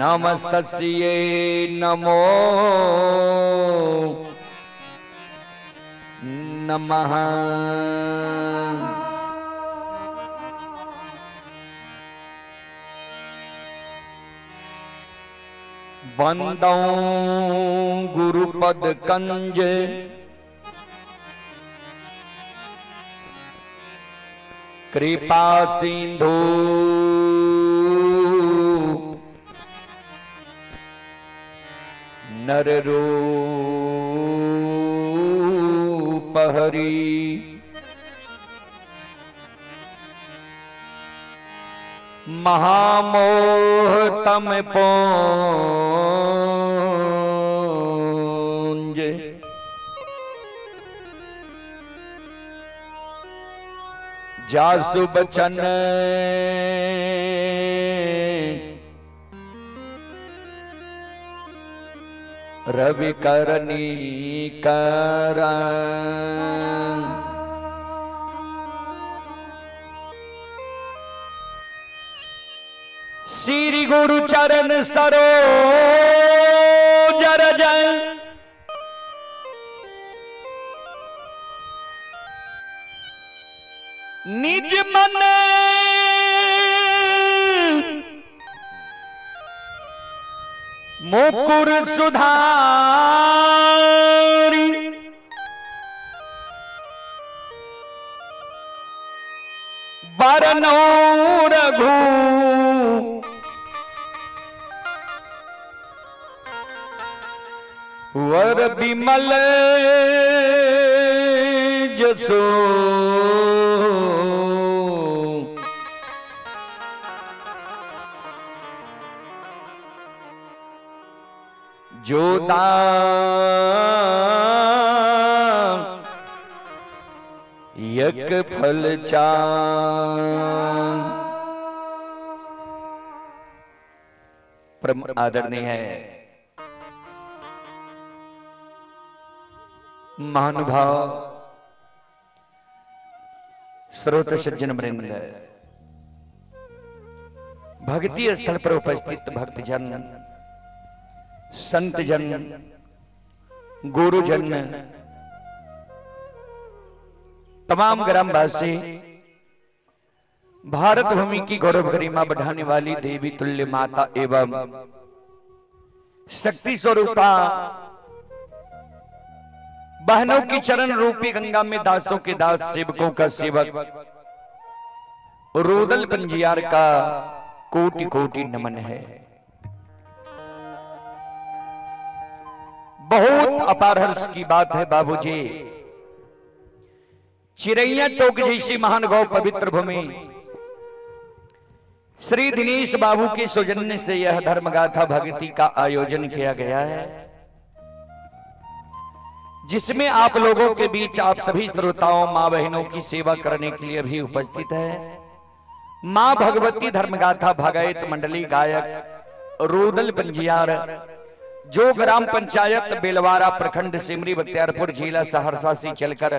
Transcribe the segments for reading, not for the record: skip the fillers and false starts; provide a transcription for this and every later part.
नमस्तस्यै नमो नमः। वंदौ गुरुपद कंज कृपा सिंधु नर रूप हरि। महामोह तम पुंज जासु बचन रवि करनी कर। श्री गुरु चरण सरोज रज निज मन मुकुर सुधारी। बरनौ रघु वर बिमल जसो। जोदा यक फल चांद। परम आदरणीय है महानुभाव स्रोत सज्जन वृंद, भक्ति स्थल पर उपस्थित भक्तजन, संतजन, गुरुजन, तमाम ग्रामवासी, भारत भूमि की गौरव गरिमा बढ़ाने वाली देवी तुल्य माता एवं शक्ति स्वरूपा बहनों की चरण रूपी गंगा में दासों के दास, सेवकों का सेवक रोदल पंजियार का कोटि कोटि नमन है। बहुत अपार हर्ष की बात है बाबूजी, चिरैया टोक जैसी महान गौ पवित्र भूमि श्री दिनेश बाबू के सौजन्य से यह धर्मगाथा भक्ति का आयोजन किया गया है, जिसमें आप लोगों के बीच आप सभी श्रोताओं, मां बहनों की सेवा करने के लिए भी उपस्थित है मां भगवती धर्मगाथा भगैत मंडली गायक रोदल पंजियार, जो ग्राम पंचायत बेलवारा, प्रखंड सिमरी बख्तियारपुर, जिला सहरसा से चलकर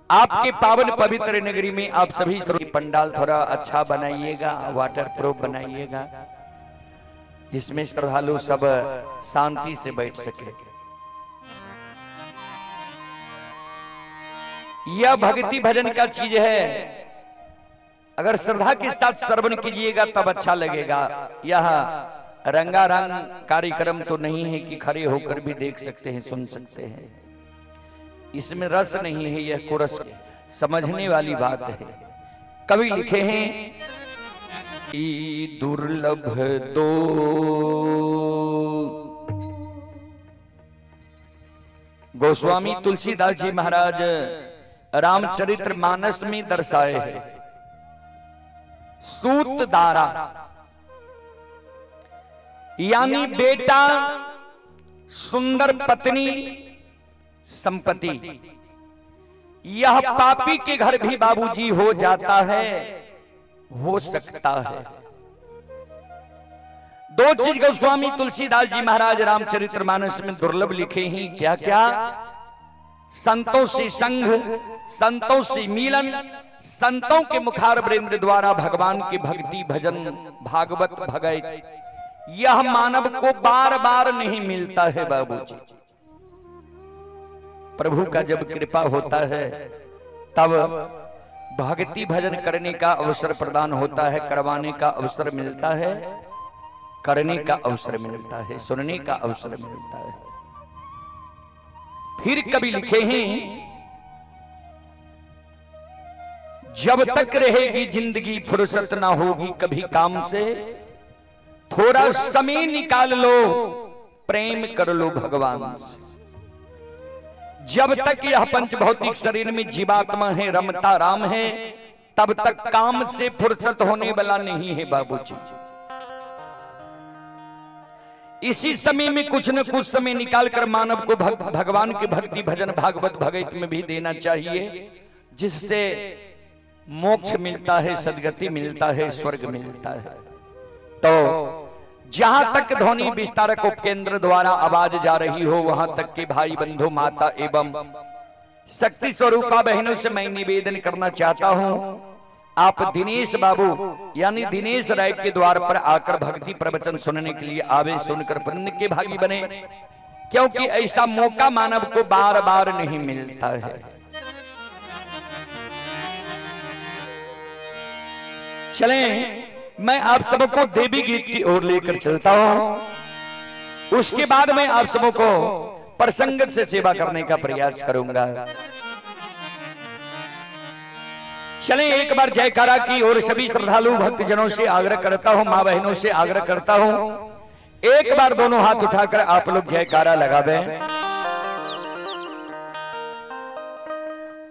आपके पावन पवित्र नगरी में आप सभी पंडाल थोड़ा अच्छा बनाइएगा, वाटर प्रूफ बनाइएगा, जिसमें श्रद्धालु सब शांति से बैठ सके। यह भक्ति भजन का चीज है, अगर श्रद्धा के साथ श्रवण कीजिएगा तब अच्छा लगेगा। यह रंगारंग कार्यक्रम तो नहीं है कि खड़े होकर भी देख सकते हैं, सुन सकते हैं। इसमें रस नहीं है, यह कुरस समझने वाली बात है। कवि लिखे हैं, ई दुर्लभ दो। गोस्वामी तुलसीदास जी महाराज रामचरित्र मानस में दर्शाए हैं, सूत दारा यानी बेटा, सुंदर पत्नी, संपत्ति, यह पापी के घर भी बाबूजी हो जाता है, हो सकता है। दो चीज गोस्वामी तुलसीदास जी महाराज रामचरित्र मानस में दुर्लभ लिखे हैं, क्या क्या? संतों से संग, संतों से मिलन, संतों के मुखार वृंद द्वारा भगवान की भक्ति भजन, भागवत भगत, यह मानव को बार बार नहीं मिलता है बाबूजी। प्रभु का जब कृपा होता है तब भक्ति भजन करने का अवसर प्रदान होता है, करवाने का अवसर मिलता है, करने का अवसर मिलता है, सुनने का अवसर मिलता है। फिर कभी लिखे हैं, जब तक रहेगी जिंदगी फुर्सत ना होगी कभी काम से, थोड़ा समय निकाल लो प्रेम कर लो भगवान से। जब तक यह पंच भौतिक शरीर में जीवात्मा है, रमता राम है, तब तक काम से फुर्सत होने वाला नहीं है बाबूजी। इसी समय में कुछ न कुछ समय निकालकर मानव को भगवान की भक्ति भजन भागवत भगवत में भी देना चाहिए, जिससे मोक्ष मिलता है, सदगति मिलता है, स्वर्ग मिलता है। तो जहां तक ध्वनि विस्तारक उपकेंद्र द्वारा आवाज जा रही हो, वहां तक के भाई बंधु, माता एवं शक्ति स्वरूपा बहनों से मैं निवेदन करना चाहता हूं, आप दिनेश बाबू यानी दिनेश राय के द्वार पर आकर भक्ति प्रवचन सुनने के लिए आवे, सुनकर पुण्य के भागी बने, क्योंकि ऐसा मौका मानव को बार बार नहीं मिलता है। चलें, मैं आप सबको देवी गीत की ओर लेकर चलता हूं, उसके बाद मैं आप सबको प्रसंग से सेवा करने का प्रयास करूंगा। चलें, एक बार जयकारा की ओर सभी श्रद्धालु भक्तजनों से आग्रह करता हूं, मां बहनों से आग्रह करता हूं, एक बार दोनों हाथ उठाकर आप लोग जयकारा लगावे।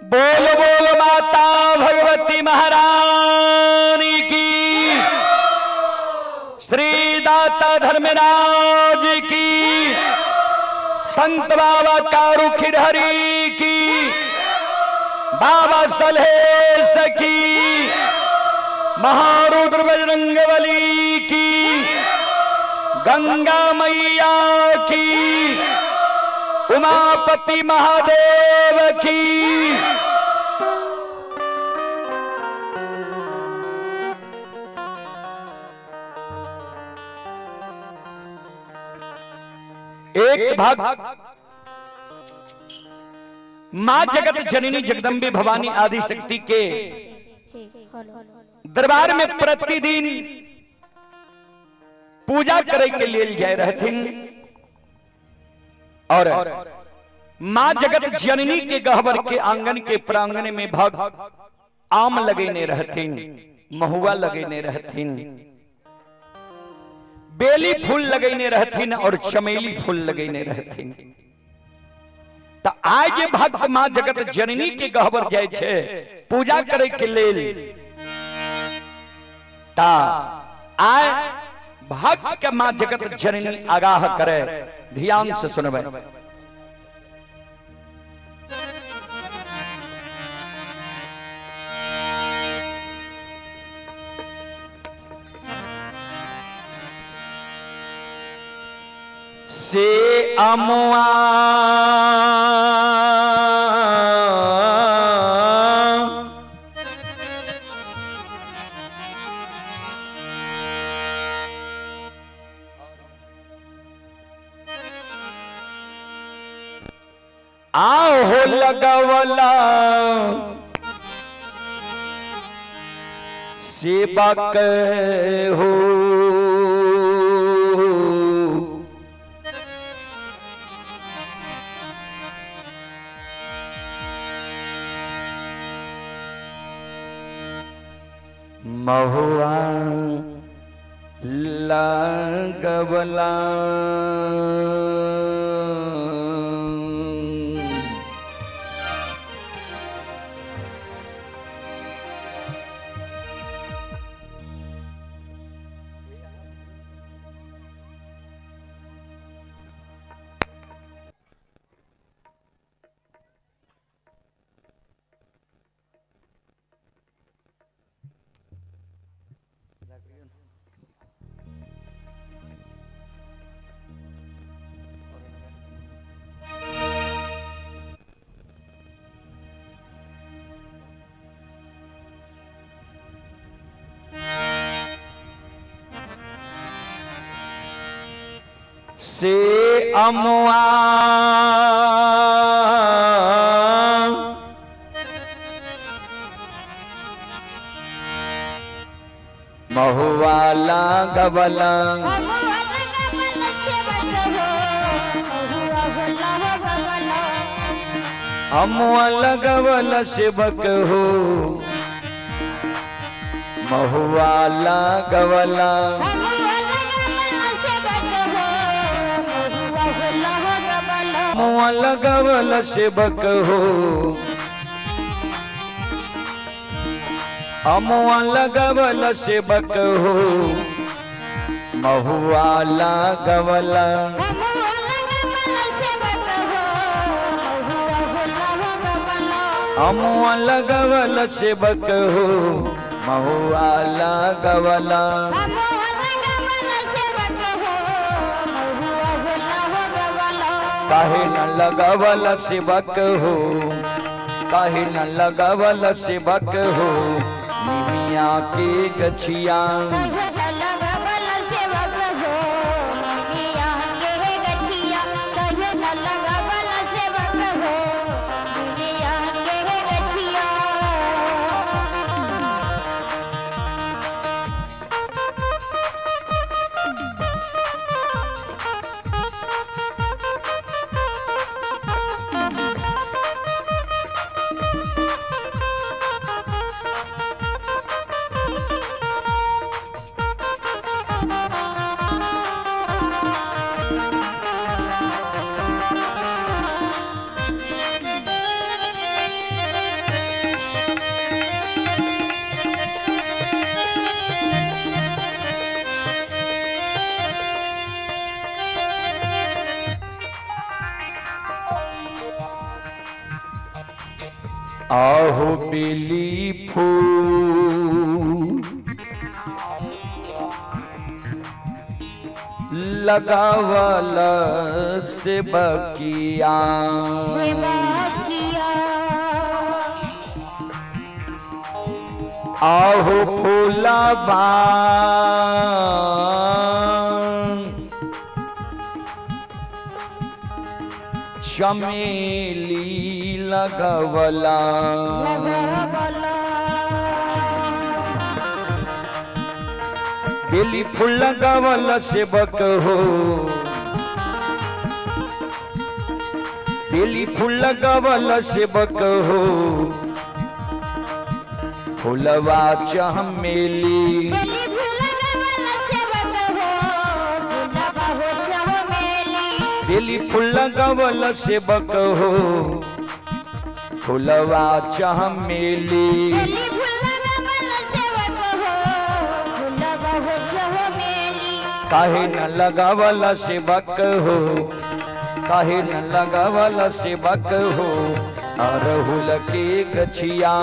बोल बोल माता भगवती महारानी की, श्री दाता धर्मराज की, संत बाबा कारू खिरहरी की, बाबा सलहेश की, महारुद्र बजरंगबली की, गंगा मैया की, उमापति महादेव की। एक भक्त मां जगत जननी जगदम्बे भवानी आदि शक्ति के दरबार में प्रतिदिन पूजा करे के लिए जाए रहथिन और मां जगत जननी के गहबर के आंगन के प्रांगण में भक्त आम लगेने रहथिन, महुआ लगेने रहथिन, बेली फूल लगेने रहथिन और चमेली फूल लगेने रहथिन। तो आज भक्त मां जगत जननी के गहबर जाय छे पूजा करे के लेल, ता आय भक्त के मां जगत जननी आगाह करे। ध्यान से सुनबे। से अमुआ आहो लगवला सेवा हो, महुआ लगवला से अमुआ महुआ लागवला। अमुआ लगवल सेवक हो महुआ लागवला। अमुआ लगवल सेवक हो अमुआ लगवल सेवक हो महुआ लागवला। अमुआ लगवल सेवक हो महुआ लागवला। काहे न लगवल सेवक हो, काहे न लगवल सेवक हो निमिया के गछिया। आहो बेली फूल लगावल से बकिया, आहो फूलबा चमेली लगवला। बेली फूल लगवल सेवक हो, बेली फूल लगवल सेवक हो फुलवा चमेली। बेली फूल लगवल सेवक हो फुलवा चमेली। काहे न लगावल सेवक हो, काहे न लगावल सेवक हो अरहुल के गछिया।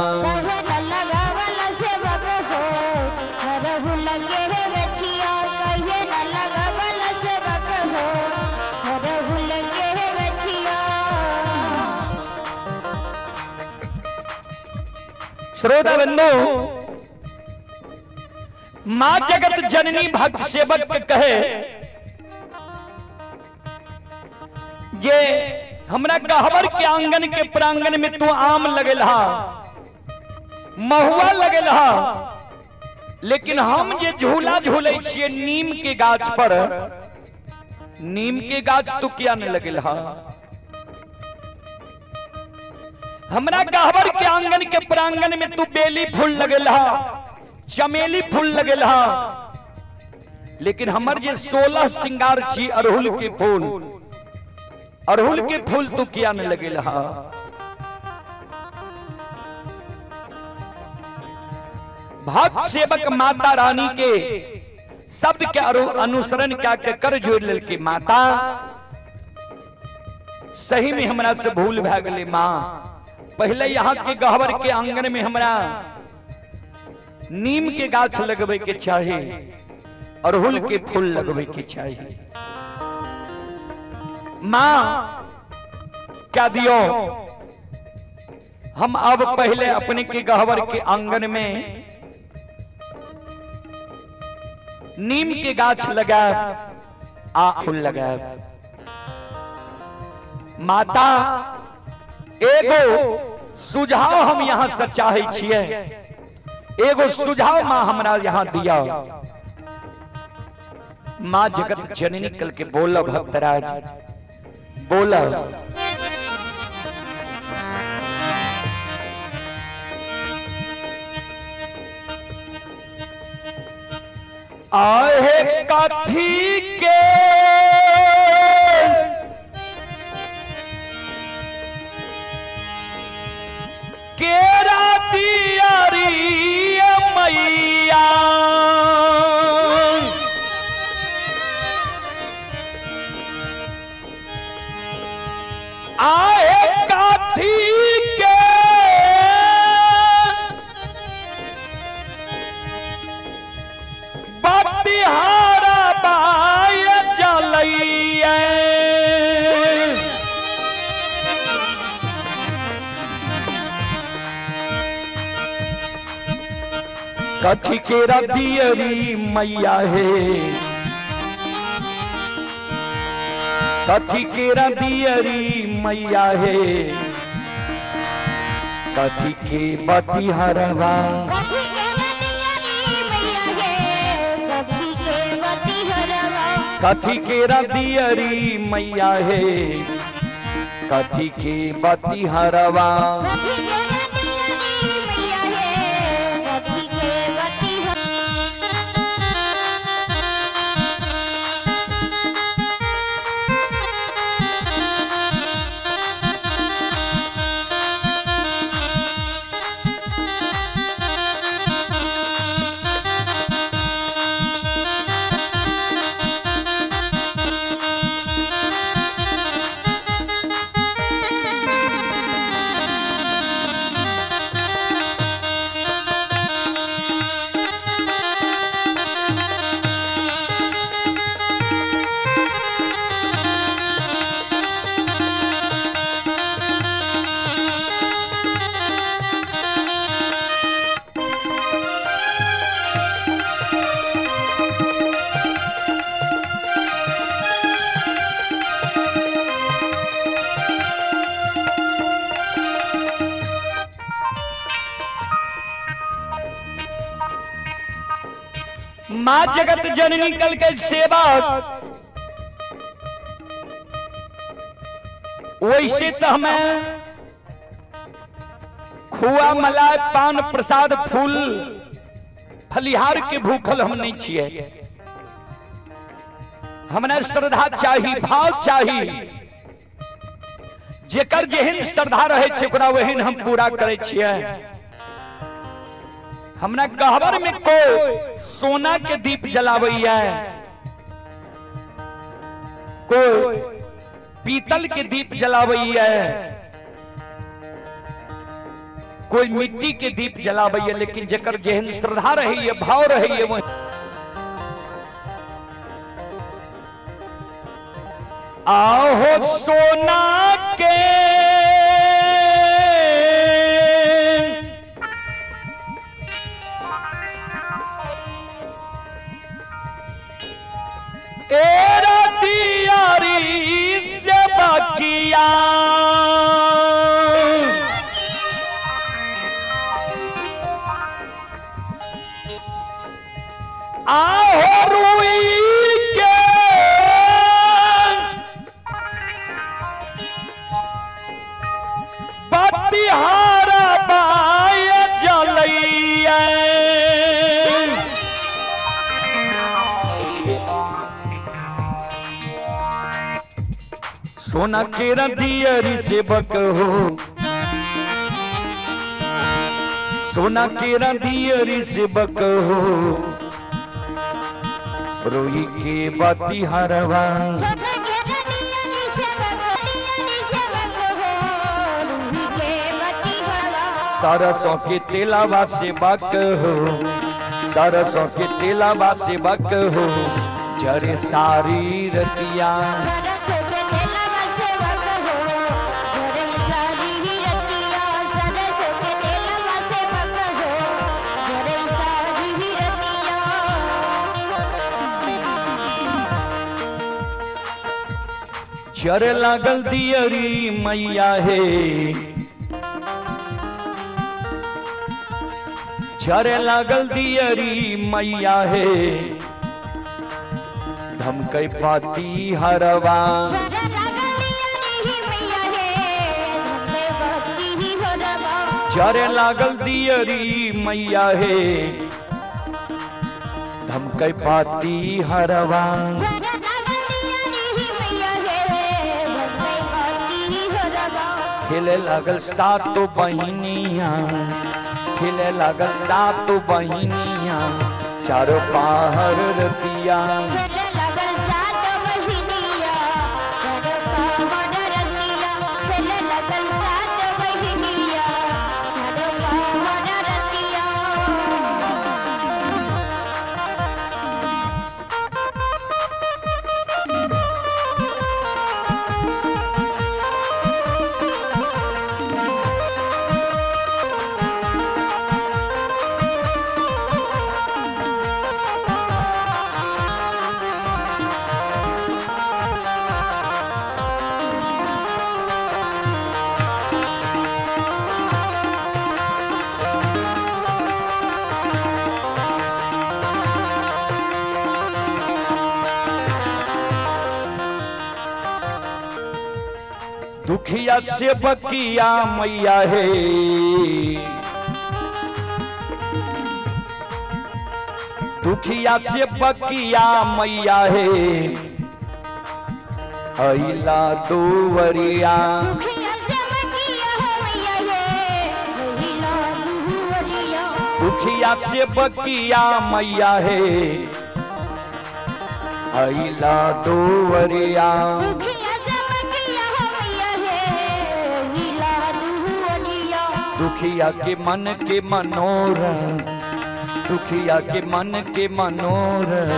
श्रोता बंधु, माँ जगत जननी भक्त सेवक के कहे जे हमरा गहबर के आंगन के प्रांगण में तू आम लगेल हा, महुआ लगेल हा, लेकिन हम जे झूला झूले छियै नीम के गाछ पर, नीम के गाछ तू किया नहीं लगेल हा। हमरा गहबर के आंगन के प्रांगण में तू बेली फूल लगेल हा, चमेली फूल लगेल हा, लेकिन हमर जे 16 श्रृंगार छी अड़हुल के फूल, अड़हुल के फूल तू किया नहीं लगेल हा। भक्त सेवक माता रानी के शब्द के अनुसरण क्या के कर जोड़ लेल के माता सही में हमरा से भूल भए गेलै माँ। पहले यहाँ के गहबर के आंगन में हमरा नीम के गाछ लगबे के चाही, अड़हुल के फूल लगबे के चाही। माँ क्या दियो, हम अब पहले अपने के गहबर के आंगन में नीम के गाछ लगाए आ फूल लगायब। माता एगो सुझाव हम यहाँ से चाहे छियै, एगो सुझाव माँ हमरा यहाँ दिया। माँ जगत जननी कल के बोला भक्तराज बोला आहे कथी के केरा दियारी मैया, आहे कथी के बतिहारा बाय चलैया। कथी के रदियरी मैया हे, कथी के रदियरी मैया हे, कथी के बतिहरवा, कथी के बतिहरी मैया हे, कथी के बतिहरवा, कथी के रदियरी मैया हे, कथी के बतिहरवा, कथी के बतिहरी मैया हे, कथी के बतिहरवा। माँ जगत जननी कल के सेवक वैसे तो हमें खुआ मलाई पान प्रसाद फूल फलिहार के भूखल हम नहीं छिए। हमने श्रद्धा चाही, भाव चाही, जेकर जेहन श्रद्धा रहे छै ओकरा वहन हम पूरा करे छिए। हमरा गहबर में को सोना के दीप जलावैया, कोई पीतल के दीप जलावैया, कोई मिट्टी के दीप जलावैया, लेकिन जेकर जेहन श्रद्धा रही है, भाव रही है, वह आहो सोना के एरा दियारी से बकिया, आहो रुई के बतिहारा बाय जलैया। सोना के रदियरी सेवक हो, सोना के रदियरी सेवक हो, रोई के बतिहारवा, सोना के रदियरी सेवक, रदियरी सेवक हो, रूही के बतिहरवा, सरसों के तेलावा सेवक हो, सरसों के तेलावा सेवक हो, जरे सारी रतिया, सरसों के तेलवा सेवक हो, जरे सारी रतिया, सरसों के तेलवा सेवक हो, जरे सारी रतिया। जरे लागल दियरी मैया हे, जरे लागल दियरी मैया हे, धमकै पाती हरवा। जरे लागल दियरी मैया हे, धमकै पाती हरवा। जरे लागल दियरी मैया हे, धमकै पाती हरवा। जरे लागल दियरी मैया हे, धमकै पाती हरवा। खेले लागल सातो बहिनिया, खेले लागल सातो बहिनिया, चारो पाहर रतिया। खेले लागल सात बहिनिया, चारो पाहर रतिया। खेले लागल सात बहिनिया, चारो पाहर रतिया। दुखिया से बकिया मैया हे, दुखिया से बकिया मैया हे, अइला दुवरिया। दुखिया से बकिया मैया हे, अइला दुवरिया। दुखिया से बकिया मैया हे, अइला दुवरिया। दुखिया से बकिया मैया हे, अइला दुवरिया। दुखिया के मन के मनोरथ, दुखिया के मन के मनोरथ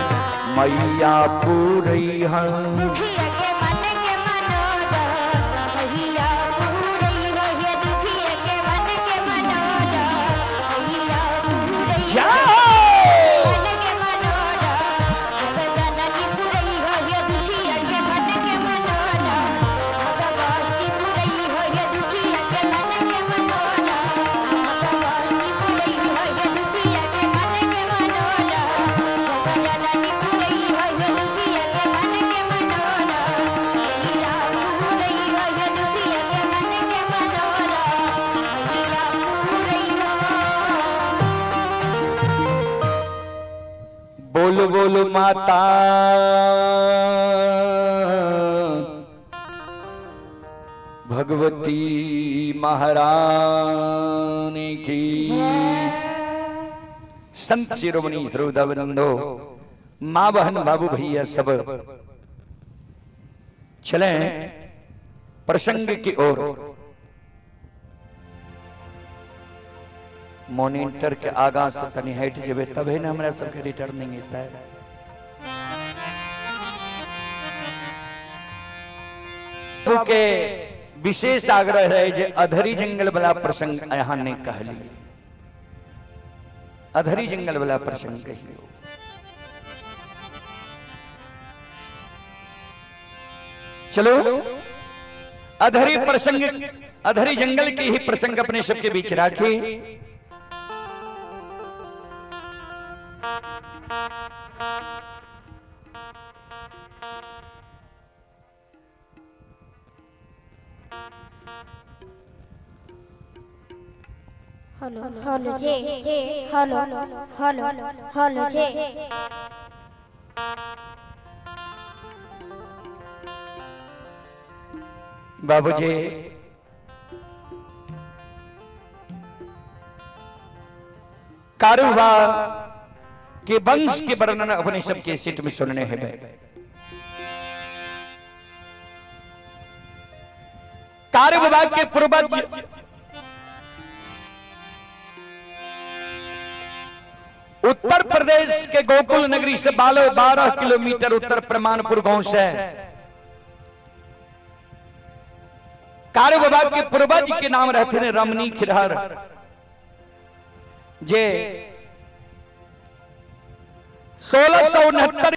मैया पूरई हन। दुखिया के मन के मनोरथ मैया पूरई हो। दुखिया के मन के मनोरथ मैया पूरई हो। मन के मनोरथ भगवान पूरई हो। दुखिया के मन के मनोरथ भगवान पूरई हो। दुखिया के मन के मनोरथ भगवान पूरई हो। दुखिया के मन के मनोरथ भगवान पूरई हो। दुखिया के मन के मनोरथ मैया पूरई हो। दुखिया के मन के मनोरथ मैया पूरई हो। बोल बोल माता भगवती महारानी की। संत शिरोमणि श्रोतावृंदो, माँ बहन बाबू भैया सब, चले प्रसंग की ओर। मॉनिटर के आगा से तनी हट जेबे तबे ने हमरा सबके रिटर्निंग एतै। के विशेष आग्रह है जे अधरी जंगल वाला प्रसंग यहाँ नहीं कहली, अधरी जंगल वाला प्रसंग कहियो। चलो अधरी प्रसंग, अधरी जंगल के ही प्रसंग अपने सबके बीच राखी। हेलो हेलो जे हेलो हेलो हेलो जे। बाबूजी कारूबा के वंश के वर्णन अपने सबके सीट में सुनने हैं। कारूबा के पूर्वज उत्तर प्रदेश के गोकुल नगरी से 12 किलोमीटर उत्तर प्रमाणपुर गांव से कारू बाबा के पूर्वज के नाम रहते हैं रमनी खिरहर, जे 1669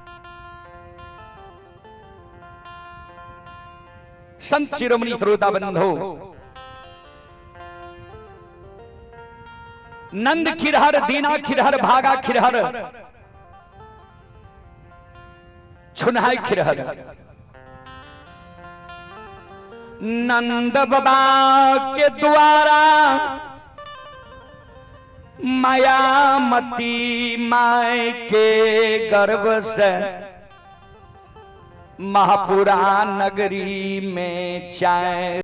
संत शिरोमणि श्रोता बंधु, नंद खिरहर, दीना खिरहर, भागा खिरहर, छुनहाई खिरहर, नंद बाबा के द्वारा मायामती my के गर्भ से महापुरा नगरी में चाय